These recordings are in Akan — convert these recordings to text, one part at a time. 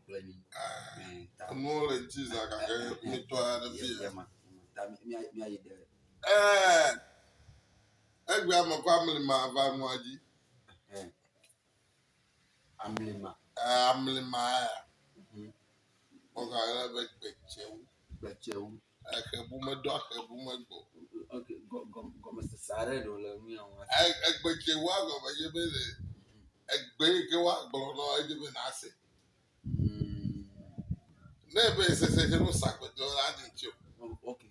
kple mí. Ɛɛ, Ta Enuwo le dzi za gake mitɔ ya ɖe fi ya. yema. Ta míayi ɖe Ɛɛ, egbea me kɔ amlima va nua dzi. Ɛɛ, amlima. Ɛɛ, amlima ya. Wogayɔnɛ be gbetsewu. Gbetsewu. Exebu meɖo axebu megbɔ. Ok, gɔmesese aɖe ɖe wòle nu ya ŋu. Egbetsewua gɔme nye be le egbe yi ke woagblɔ na wo edzi be nase. Ne ebe sese dze no sagbedɔ la adi ŋuti o. Ok.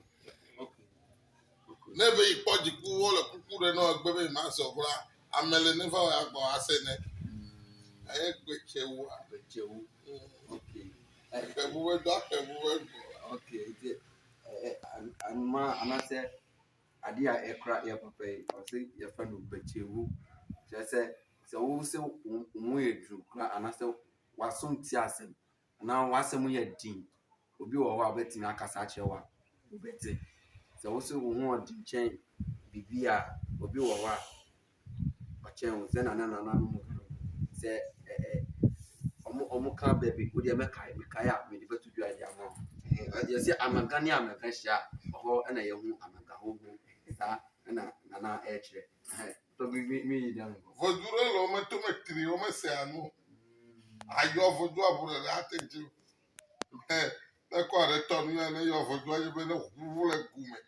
Ne ebe yi kpɔ dziku wole kuku ɖe na egbe be ma se o kura, ame le ne va wɔ agbɔ ase ne. Eye gbetsewua. Gbetsewu. Ok. Exebu meɖo axebu megbɔ. Ok, nti anoma anaasɛ adeɛ a ɛkura yɛ papa yi, ɔse yɛfrɛ no gbetsewu. Kyerɛ sɛ, sɛ wo sɛ wo mu yɛ duru koraa anaasɛ w'aso nte asɛm anaa w'asɛm yɛ den, obi wɔ hɔ a ɔbɛtumi akasa akyerɛ wo a, wobɛte. Sɛ wo sɛ wo ho ɔden kyɛn biribi a, obi wɔ hɔ a ɔkyɛn wo. Sɛnea na nananom ka no, sɛ ɔmo ka bɛ bi, wo deɛ mɛkae, mekae a mede bɛto dwa de ama wo. Yɛse amega ne amega hyia a, ɛhɔ na yɛhu amega hoho. Saa ɛna nana ɛɛkyerɛ. Tɔ mi yi dɛm nkɔ. Vodzu ɖe le wo me to me tri wo me sea nu. Ayɔ vodua ʋu ɖe ate ŋuti o. Ɛ, ne kɔ aɖe tɔ nu ya ne yɔ vodua dzi be ne ʋuʋu le gu me.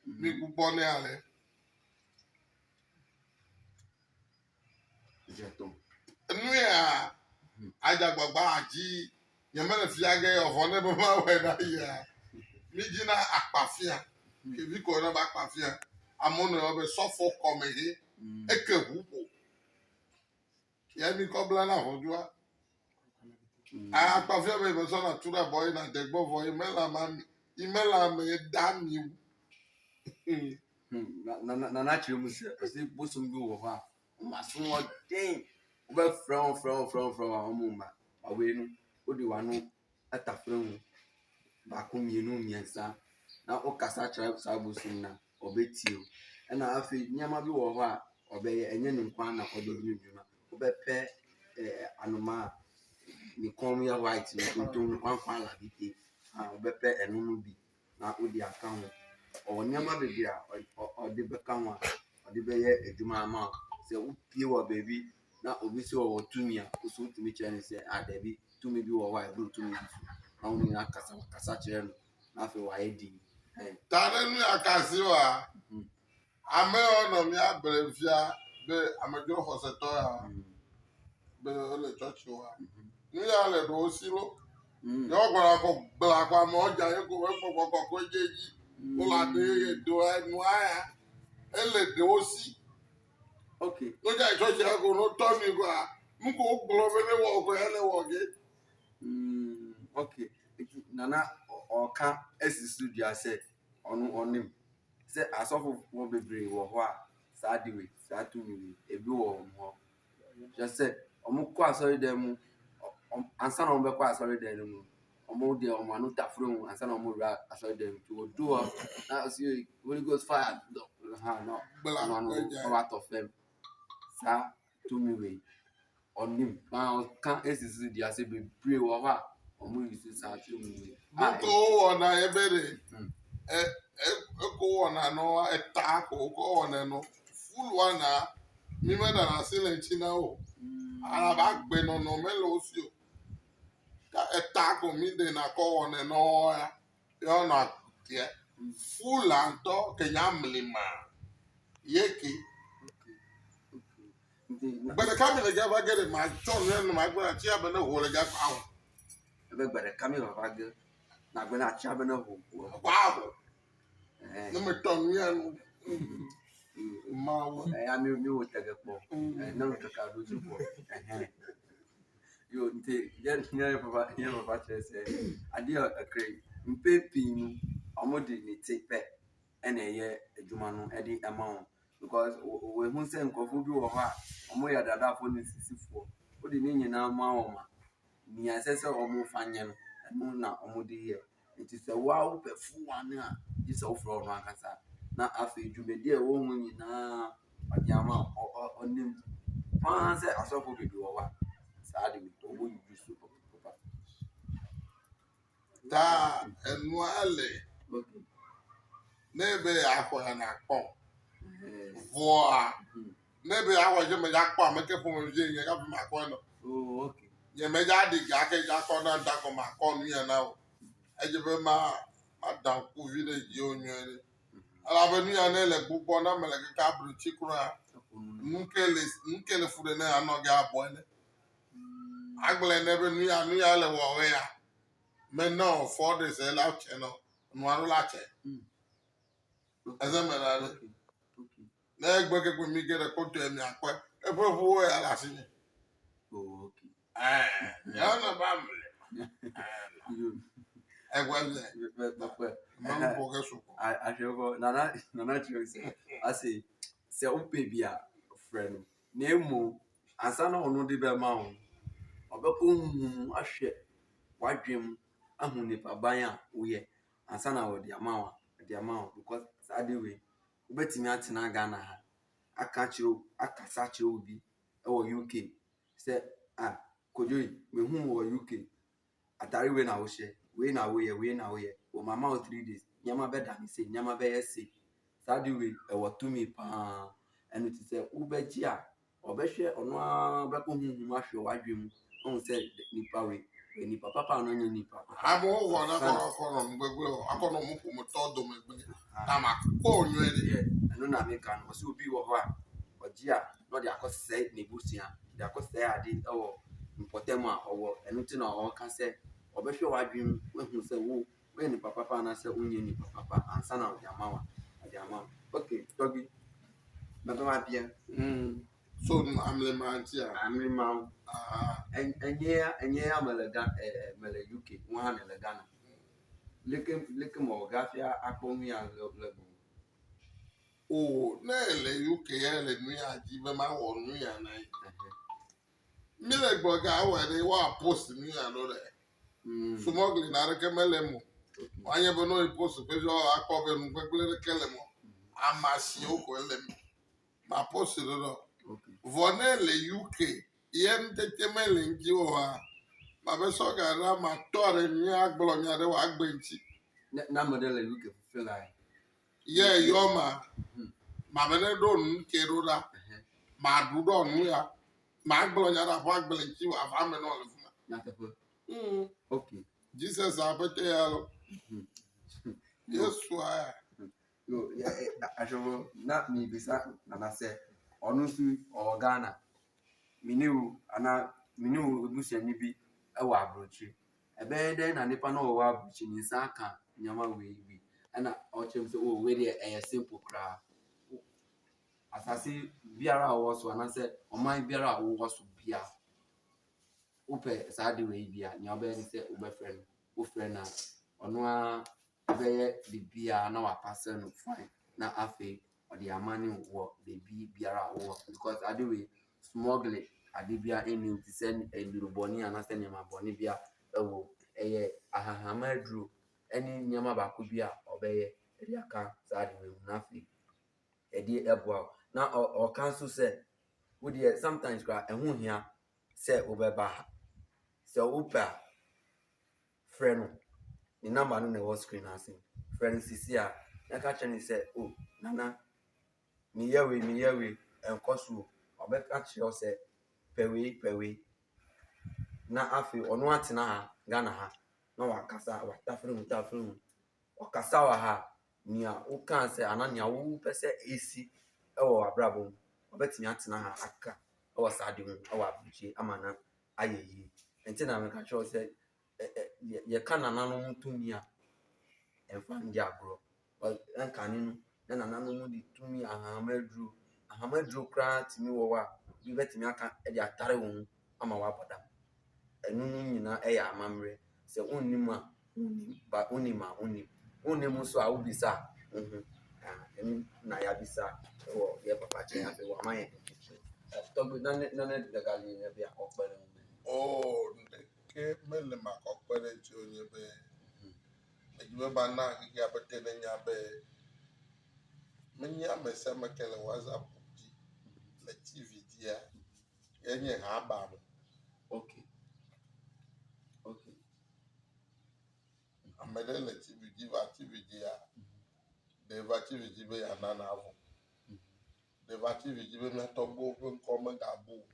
Mi gbugbɔ nɛ ale. Dzetɔ. Nu ya adzagbagba adzi nye mele fia ge ɔvɔ ne be mawɔe ɖa yia. Mi dzina akpafia. Ɖevi ko yɔna be akpafia. Amewo nɔ yɔ be sɔfo kɔme he. Eke ʋu ƒo. Ya mi kɔ bla na vodua. Akpafia be me sɔna tu ɖe abɔ yina degbɔ vɔ yi mele ama mi. Yi mele ame da mi wu. Nana kyerɛ mu sɛ ɔse bosom bi wɔ hɔ a wɔn aso ɔden wobɛfrɛ wɔn frɛ wɔn frɛ wɔn frɛ wɔn a wɔn mma awei no wode w'ano atafere ho baako mmienu mmiɛnsa na wokasa kyerɛ saa bosom no a ɔbɛtie wo. Ɛna afei nneɛma bi wɔ hɔ a ɔbɛyɛ ɛnyɛ ne nko ara na ɔde di ne dwuma. Wobɛpɛ anoma a ne kɔn mu yɛ white ne tuntum no kwankwan labite a wobɛpɛ ɛno no bi na wode aka ho. Ɔwɔ nneɛma bebree a ɔde bɛka ho a ɔde bɛyɛ adwuma ama wo. Sɛ wopue wɔ baabi na obi sɛ ɔwɔ tumi a, wo nso wotumi kyerɛ no sɛ ah dabi tumi bi wɔ hɔ a ɛboro tumi bi so. Na wo ne no akasa wakasa kyerɛ no na afei wayɛ din. Ta ne nu ya kasi wa. Ame yiwo nɔ mía ble fia be amedzro xɔsetɔ ya be wole tsɔtsi wa. Nu ya le ɖewo si lo. Ye wogbɔna kɔ gbla kɔ amewo dze anyi ko be gbɔgbɔ kɔkɔe dze edzi. Wole aɖe ye do enua ya. Ele ɖewo si. No dze anyi tsɔtsi ya ko no tɔ mi koa nu ko wogblɔ be ne wɔ ko ya ne wɔ ge. Ok. Nana ɔka esi so dua sɛ ɔno ɔnim sɛ asɔfofoɔ bebree wɔ hɔ a saa de wei saa tumi wei ebi wɔ wɔn hɔ. Kyerɛ sɛ wɔkɔ asɔredan mu ansa na wɔbɛkɔ asɔredan no mu no, wɔn deɛ wɔn ano tafere ho ansa na wɔwura asɔredan mu. Nti wɔdu hɔ na ɔsi Holy Ghost fire ha na wɔn ano na wɔatɔ fam. Saa tumi wei ɔnim na ɔka esisi dua sɛ bebree wɔ hɔ a wɔn use saa tumi wei. Nuko wowɔna ye be ɖe eko wɔna nɔ eta ko wokɔ wɔnɛ nɔ fulu wana mi meɖana asi le ŋuti na wo o. Alebe agbenɔnɔ mele wo si o. Ta eta ko mi ɖena kɔ wɔnɛ nɔ ya ye wonɔ atia. Fula ŋutɔ ke nye amlima ye ke. Gbe ɖeka mi le dza va ge ɖe matsɔ nu ya nɔ magblɔ atsi abe ne ho le dza kpa ho. Ebe gbe ɖeka mi vava ge nagblɔ na atsi abe ne ho. Kpa ho. Ne metɔ nu ya nu. Mawu. Eya mi mi wo tege kpɔ. Ne ŋkeke aɖo dzi kpɔ. Yo nti yɛ yɛ papa yɛ papa kyerɛ sɛ adeɛ a ɛkra yi mpɛn pii no wɔde ne ti pɛ ɛna ɛyɛ adwuma no ɛde ɛma wɔn because wɔhu sɛ nkurɔfoɔ bi wɔ hɔ a wɔyɛ adadafoɔ ne sisifoɔ wode ne nyinaa ma wɔn a nea ɛsɛ sɛ wɔfa nyɛ no ɛno na wɔde yɛ. Nti sɛ wo ara wopɛ full one a gye sɛ wofrɛ ɔno ankasa na afei dwumadi a ɛwɔ ho nyinaa ɔde ama wo. Ɔnim paa sɛ asɔfoɔ bebree wɔ hɔ a saa de wɔn use. Ta enua le. Okay. Ne be yeaxɔe nakpɔ. Vɔa ne be yeaxɔe dze medza kpɔ ame ke ƒomevi nye hafi makɔe nɔ. Oh, okay. Nye medza ɖi ga ke dza kɔ na da kɔ makɔ nu ya na o. Edze be ma mada ŋkuvi ɖe dziwò nyuie ɖe. Elabe nu ya ne le gbugbɔ na mele keke abrotsi kura. Nu ke le nu ke le fu ɖe ne anɔ ge abɔe ne. Agblɔe ne be nu ya nu ya le wɔwɔe ya. Mena o 4 days la tse nɔ nua ɖo la tse. Eze me la ɖe. Ne egbe ke kpe mi ge ɖe kɔntɔe miakpɔe. Eƒe ʋuwo ya le asinye. Oh, okay. Ɛɛ, ya ne ba mle. Egbe le. Mekpɔe. Menu ƒo ge sugbɔ. Ahwɛfo nana nana kyerɛ sɛ ase sɛ wopɛ bi a frɛ no na mmom ansa na ɔno de bɛma wo no, ɔbɛkɔ honhom mu ahwɛ w'adwene mu ahu nipa ban a woyɛ ansa na ɔde ama wo a ɔde ama wo because saa ade wei wobɛtumi atena Ghana ha aka akyerɛ wo akasa akyerɛ obi wɔ UK sɛ ah Kojo yi mehu wo wɔ UK atare wei na wohyɛ wei na woyɛ wei na woyɛ wɔ mama wo 3 days nneɛma bɛdane sei, nneɛma bɛyɛ sei. Saa ade wei ɛwɔ tumi paa. Ɛno ti sɛ wobɛgye a ɔbɛhwɛ ɔno ara bɛkɔ honhom ahwɛ w'adwene mu ahu sɛ nipa wei ɔyɛ nipa papa anaa ɔnyɛ nipa papa. Amewo xɔ ne kɔ kɔ nɔ nugbegble o. Akɔ nɔ mu ƒometɔ dome gble. Ta makpɔ nyuie ɖe. Yɛ ɛno na meka no ɔsɛ obi wɔ hɔ a ɔgye a na ɔde akɔsɛe n'abusua de akɔsɛe ade ɛwɔ mpɔtam a ɔwɔ. Ɛno nti na ɔka sɛ ɔbɛhwɛ w'adwene mu ahu sɛ wo woyɛ nipa papa anaasɛ wonyɛ nipa papa ansa na ɔde ama wo a ɔde ama wo. Okay, Tɔgbi, mɛbɛ ma bia. So amlema ŋutia. Amlima wo. Ah, Enye ya mele Ga mele UK, wo hã nele Ghana. Leke mewɔ gafia akpɔ nu ya le gbɔ? O ne le UK ya le nu ya dzi be mawɔ nu ya na ye. Mi le gblɔ ga awɔe ɖe woa post nu ya ɖo ɖe. Smuggling aɖeke mele eme o. Woanye be ne woyi post ƒe vi akpɔ be nu gbegblẽ ɖeke le eme o. Amasiwo koe le eme. Ma post ɖo ɖe. Vɔ ne le UK ye nutete mele ŋuti oa, mabe sɔ ga ɖe matɔ ɖe nyuie agblɔ nya ɖe wòagbe ŋuti. Ne ame ɖe le UK fifi la, Ye yɔ ma, mabe ne ɖo nu ke ɖo ɖa, maɖu ɖɔ nu ya, magblɔ nya ɖe aƒe agble ŋuti wòava eme nɔ le fi ma. Nyateƒe. Jesus aƒete ya lo. Yesua ya. Yo, ahwɛfo na mibisa Nana sɛ ɔno nso ɔwɔ Ghana. Mene wo anaa mene wo ebusuani bi ɛwɔ aburokyire. Ɛbɛyɛ dɛn na nipa no a ɔwɔ aburokyire ne nsa aka nneɛma wei bi ɛna ɔkyerɛ me sɛ oh wei deɛ ɛyɛ simple koraa. Asase biara a ɔwɔ so anaasɛ ɔman biara a wowɔ so biara, wopɛ saa ade wei bi a nea wobɛyɛ ne sɛ wobɛfrɛ no. Wofrɛ no a ɔno ara bɛyɛ biribiara na wapasɛ no fine na afei ɔde ama ne wɔ baabi biara a wowɔ because ade wei smuggling ade biara nni mu te sɛ nnurubɔne anaasɛ nneɛma bɔne bi a ɛwɔ mu. Ɛyɛ ahahama aduro ɛne nneɛma baako bi a ɔbɛyɛ ɛde aka saa ade wei ho na afei ɛde ɛboa wo. Na ɔka nso sɛ wo deɛ sometimes koraa ɛho hia sɛ wobɛba ha. Sɛ wopɛ a frɛ no. Ne number no na ɛwɔ screen ase. Frɛ no seesei a na ka kyerɛ no sɛ oh Nana meyɛ wei ɛnkɔ so o. Ɔbɛka kyerɛ wo sɛ pɛ wei pɛ wei. Na afei ɔno atena ha Ghana ha na wakasa watafere ho tafere ho. Ɔkasa wɔ ha a nea wokaa sɛ anaa nea wopɛ sɛ esi ɛwɔ w'abrabɔ mu ɔbɛtumi atena ha aka ɛwɔ saa ade ho ɛwɔ aburokyire ama no ayɛ yie. Nti na meka kyerɛ wo sɛ yɛka nananom tumi a ɛmfa ndi agorɔ. Ɛnkane no na nananom de tumi ahahama aduro. Ahama aduro koraa tumi wɔ hɔ a obi bɛtumi aka de atare wo ho ama woabɔ dam. Ɛno no nyinaa ɛyɛ amammerɛ. Sɛ wonnim a wonnim but wonim a wonnim. Wonnim nso a wobisa a wohu. Ɛno na yɛabisa wɔ yɛ papa kyɛn afei wama yɛn nkyerɛkyerɛ. Tɔgbi nane dagali na bi akɔkpɛ ne ho. O ɖeke mele makɔ kpe ɖe dziwò nye be medzi be mana xexea ƒe nenya be menye ame sia ame ke le WhatsApp dzi le TV dzia yenye haba me. Ame ɖe le TV dzi va TV dzia, ɖe va TV dzi be yeana navo. Ɖe va TV dzi be mía tɔgbuiwo ƒe ŋkɔ megabu o.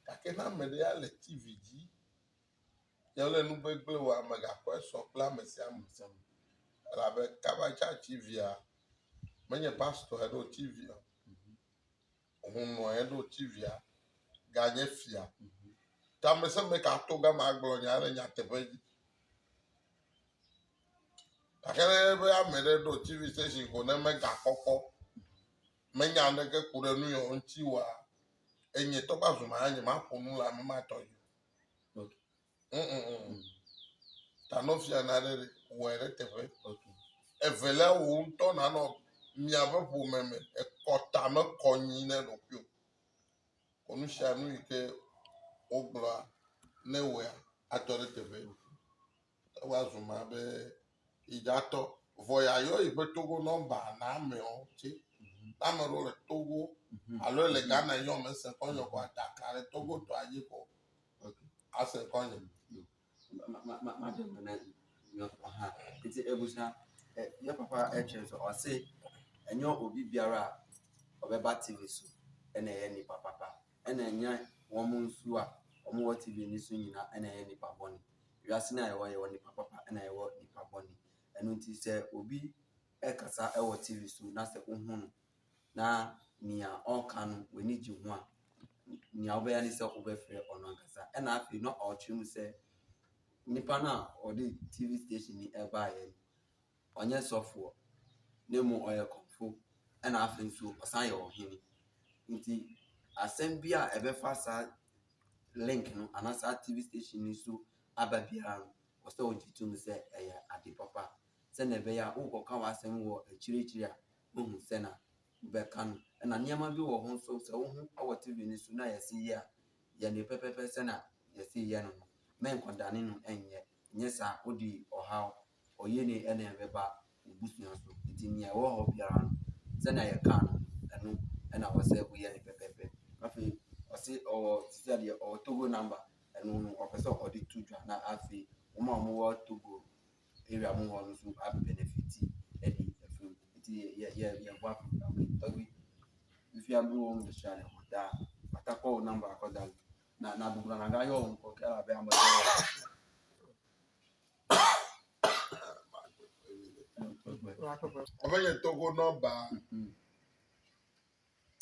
Gake ne ame ɖe ya le TV dzi ye wole nu gbegblẽ wɔa, mègakɔe sɔ kple ame sia ame o. Elabe kaba tsa TV-a, menye pastɔe ɖo TV-a o. Hunɔe ɖo TV-a ganye fia. Ta ame sia ame ka to gama agblɔ nya le nyateƒe dzi. Gake ne be ame ɖe ɖo TV station ko ne megakpɔkpɔ, menya naneke ku ɖe nu yawo ŋuti oa, enye tɔgbe azuma ya nyemaƒo nu le ame ma tɔ dzi o. Ok. Mm-mm. Ta ne wofia nane ɖe, wɔe ɖe teƒe. Evelia, wò ŋutɔ nànɔ miaƒe ƒome me ekɔ ta me kɔ nyui ne ɖokuiwò. Ko nu sia nu yi ke wogblɔa, ne ewɔea, atɔ ɖe teƒe. Ewa zu ma be yi dza tɔ. Vɔ yeayɔ yiƒe Togo nɔmba na amewo tse. Ne ame ɖewo le Togo alo le Ghana yɔ mese ŋkɔnye o kɔa, daka ɖe Togo tɔa dzi ko ase ŋkɔnye. Ma de me na aha. Nti ebusua, yɛ papa ɛkyerɛ sɛ ɔse ɛnyɛ obi biara a ɔbɛba TV so ɛna ɛyɛ nipa papa ɛna ɛnyɛ wɔn nso a wɔwɔ TV no so nyinaa ɛna ɛyɛ nipa bɔne. Wiase no a yɛwɔ yɛwɔ nipa papa ɛna yɛwɔ nipa bɔne. Ɛno nti sɛ obi ɛkasa ɛwɔ TV so na sɛ wohu no na nea ɔreka no w'ani gye ho a, nea wobɛyɛ ne sɛ wobɛfrɛ ɔno ankasa. Ɛna afei na ɔrekyerɛ mu sɛ nipa no a ɔde TV station yi ɛbaeɛ no, ɔnyɛ sɔfoɔ na mmom ɔyɛ kɔmfo ɛna afei nso ɔsan yɛ ɔhene. Nti asɛm bi a ɛbɛfa saa link no anaa saa TV station yi so aba biara no, ɔsɛ ɔgye tom sɛ ɛyɛ ade papa sɛnea ɛbɛyɛ a wokɔka w'asɛm wɔ akyirikyiri a wohu sɛnea wobɛka no. Ɛna nneɛma bi wɔ ho nso sɛ wohu wɔ TV no so na yɛse yɛ a, yɛ no pɛpɛɛpɛ sɛnea yɛse yɛ no no. Mɛnkɔdane no nyɛ. Nyɛ saa wode ɔhaw, ɔyene na ɛbɛba wo busua so. Nti nea ɛwɔ hɔ biara no, sɛnea yɛkaa no no, ɛno ɛna ɛwɔ sɛ woyɛ no pɛpɛɛpɛ. Afei ɔse ɔwɔ sisi adeɛ ɔwɔ Togo number ɛno no ɔpɛ sɛ ɔde to dwa na afei wɔn a wɔwɔ Togo area mu hɔ no nso abenefiti ɛde afiri mu. Nti yɛ yɛ yɛbɔ afiri okay tɔgbi fifia bi wɔ mu de hyɛ ne ho daa atakɔ wo number akɔda no na na gbogbo na ga yɔ wo nkɔ kɛra bɛ amɔ Ame nye Togo nɔmba.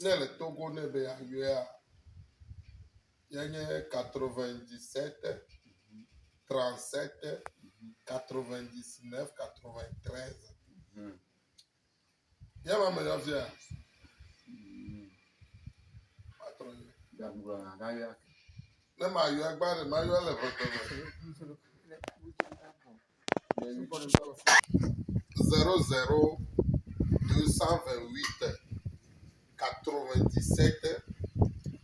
Ne le Togo ne be yeayɔea, yenye 97 37 99 93. Ye ma me yɔ fia? Matrɔ yɔe. Ne mayɔe gbã ɖe, mayɔe le ʋegbe me. 00 228 97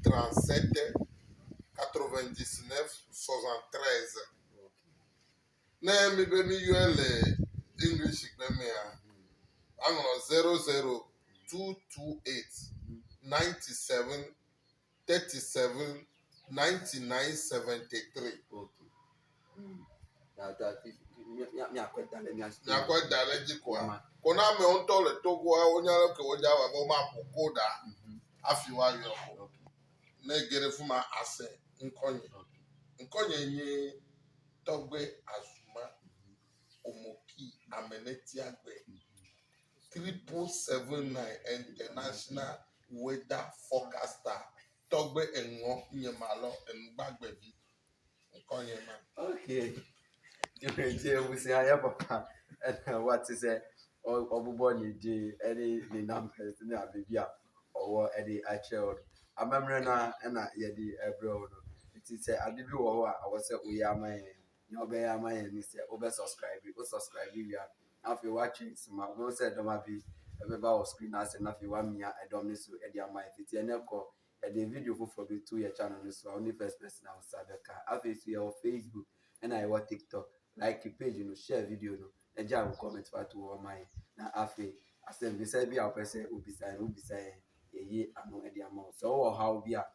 37 99 73. Ne mi be mi yɔe le English gbe mea, aŋlɔ 00 228 97 37 99 73. Okay. Miakɔe da ɖe mia Miakɔe da ɖe dzi koa. Ko ne amewo ŋutɔ le Togoa, wonya ɖe ke wodza wɔ be womaƒo koɖa hafi woayɔ o. Ne ege ɖe fi ma ase ŋkɔnye. Ŋkɔnye nye Tɔgbe Azuma Omoki Amenetiagbe 7779 International Weather Forecaster. Tɔgbe eŋɔ nye malɔ enugbagbevi. Ŋkɔnye ma. Okay. Nti abusua yɛ papa ɛna wate sɛ ɔbobɔ ne din ɛne ne numbers ne biribi a ɔwɔ ɛde akyerɛ wo no. Amammerɛ no ara ɛna yɛde ɛbrɛ wo no. Nti sɛ ade bi wɔ hɔ a ɛwɔ sɛ woyɛ ama yɛn, nea wobɛyɛ ama yɛn ne sɛ wobɛ subscribe. Wo subscribe wie a, na afei woatwe nsoma. Wobɛhu sɛ ɛdɔm abi ɛbɛba wɔ screen no ase na afei woamia ɛdɔm no so de ama yɛn. Fiti ɛnnɛ kɔ, yɛde video foforɔ bi to yɛ channel no so a, wo ne first person a wo nsa bɛka. Afei nso yɛwɔ Facebook ɛna yɛwɔ TikTok. Like page no, share video no, na gya wo comment fa to hɔ ma yɛn. Na afei asɛmbisa bi a wopɛ sɛ wobisa yɛn no, wobisa yɛn, yɛyi ano de ama wo. Sɛ wowɔ ɔhaw bi a,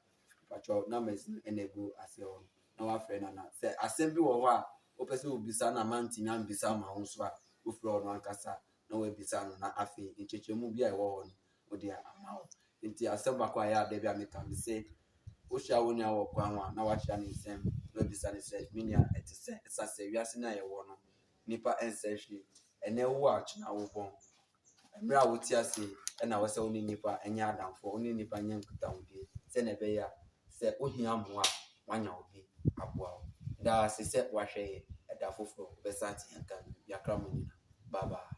patwɔ numbers no ɛna egu aseɛ hɔ no, na wafrɛ Nana. Sɛ asɛm bi wɔ hɔ a Wopɛ sɛ wobisa na mantumi ambisa ama wo nso a, wofrɛ ɔno ankasa na woabisa no na afei nkyekyɛmu bi a ɛwɔ hɔ no wode ama wo. Nti asɛm baako a ɛyɛ a da bi a meka me se wohyia wo nua wɔ kwan ho a na wakyea ne nsam na wabisa no sɛ me nua ɛte sɛ ɛsiane sɛ wiase no a yɛwɔ no nnipa nsɛ hwee. Ɛnɛ wo a ɔkyena wobɔn. Mmerɛ a wote ase yi na ɛwɔ sɛ wo ne nnipa nyɛ adamfoɔ, wo ne nnipa nyɛ nkitahodie sɛdeɛ ɛbɛyɛ a sɛ wohia mmoa a woanya obi aboa wo. Meda wo ase sɛ woahwɛ yɛn. Ɛda foforɔ wobɛsan ate yɛn nka bio. Yɛakra mo nyinaa. Bye bye.